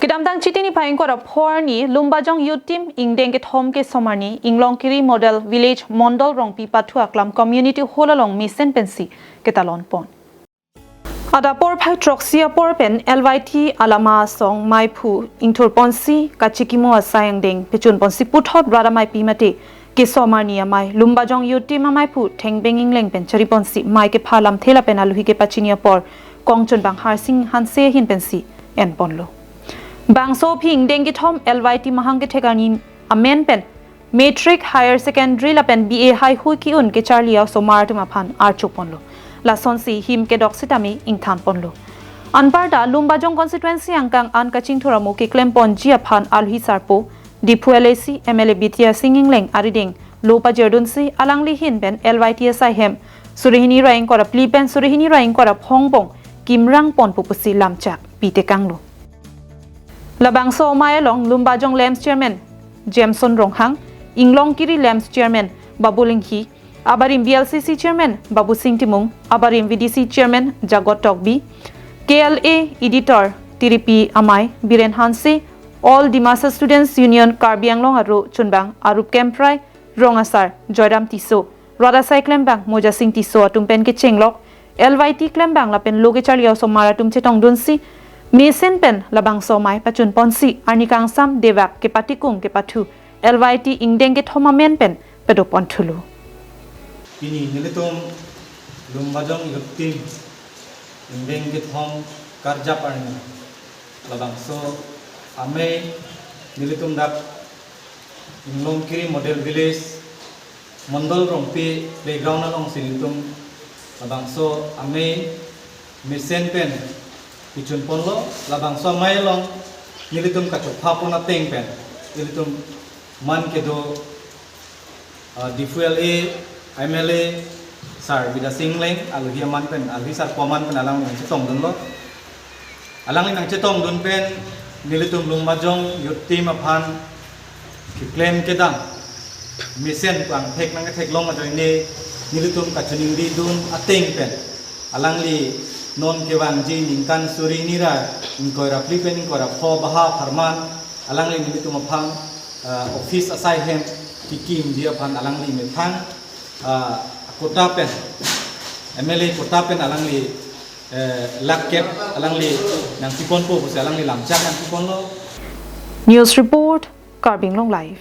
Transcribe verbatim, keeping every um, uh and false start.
Kedamtang Chiti niphai ingkoi ra phongo arni Lumbajong Youth Team ingdeng kethom kesomar arni Inglongkiri Model Village Mondol Rongpi pathu aklam community hall along mesen pensi ketalon pon. Adap porphai throksi apor pen L Y T alama asong maiphu ingthur ponsi kachikimo asai angdeng pechun ponsi puthot rat ameipi mate kesomar arni amei Lumbajong Youth Team amaiphu Thengbeng Engleng pen chari ponsi mei kepha lamthe lapen aluhi kepachini apor kongchunbang Harsing Hanse ahin pensi en ponlo. Bangso aphi ingdeng kethom L Y T mahang kethek arni amen pen Matric, Higher Secondary lapen B A haihui ki-un kecharli osomar atum aphan archo ponlo. Lasonsi him kedok sitame ingthan ponlo. Anparta Lumbajong constituency angkang an kachingthur amo keklem ponji aphan aluhi sarpo Diphu L A C M L A Bidya Sing Engleng arideng lo pajirdunsi alangli ahin pen L Y T asai hem suri hini ra ingkoi ra phli pen suri hini ra ingkoi ra phongo bong kimrang ponpo pusi lamchak pitekanglo. Labangso amei along Lumbajong LAMPS Chairman Jameson Ronghang, Inglongkiri LAMPS Chairman Babu Lynghi, abarim B L C C Chairman Babusing Timung, abarim V D C Chairman Jagot Tokbi, K L A Editor Tiripi Amei, Biren Hanse, All Dimasa Students Union Karbi Anglong aro chunbang Arup Kemprai, Rong Asar Joyram Tisso, rat asai klembang Moja Sing Tisso atum pen kechenglok, L Y T klembang lapen lo kecharli osomar atum chetongdunsi mesen pen labangso amei pachun ponsi arni kangsam devak kepatikung kepathu L Y T ingdeng kethom amen pen pedo ponthulo. Pini nelitum Lumbajong Youth Team ingdeng kethom karjap arni labangso amei nelitum dak Inglongkiri Model Village Mondol Rongpi playground alongsi nelitum labangso amei mesen pen pachun ponlo. Labangso amei along nelitum kachopha pon ateng pen nelitum man kedo, uh, Diphu L A M L A Sir Bidya Sing Engleng aluhi aman pen, aluhi sarpo aman pen alangli nangchetongdunlo. Alangli nangchetongdun pen nelitum Lumbajong Youth Team aphan keklem kedam mesen pangthek nangketheklong ajoine nelitum kachiningridun ateng pen alangli non kevangji ningkan suri hini ra ingkoi ra phli pen ingkoi ra pho baha apharman alangli nelitum aphan, ah, office asai hem kekimji aphan alangli methang, ah, quota pen, M L A quota pen alangli, eh, lakh kep alangli nangpiponpo pusi alangli lamchak nangpiponlo. News report, Karbi Anglong Live.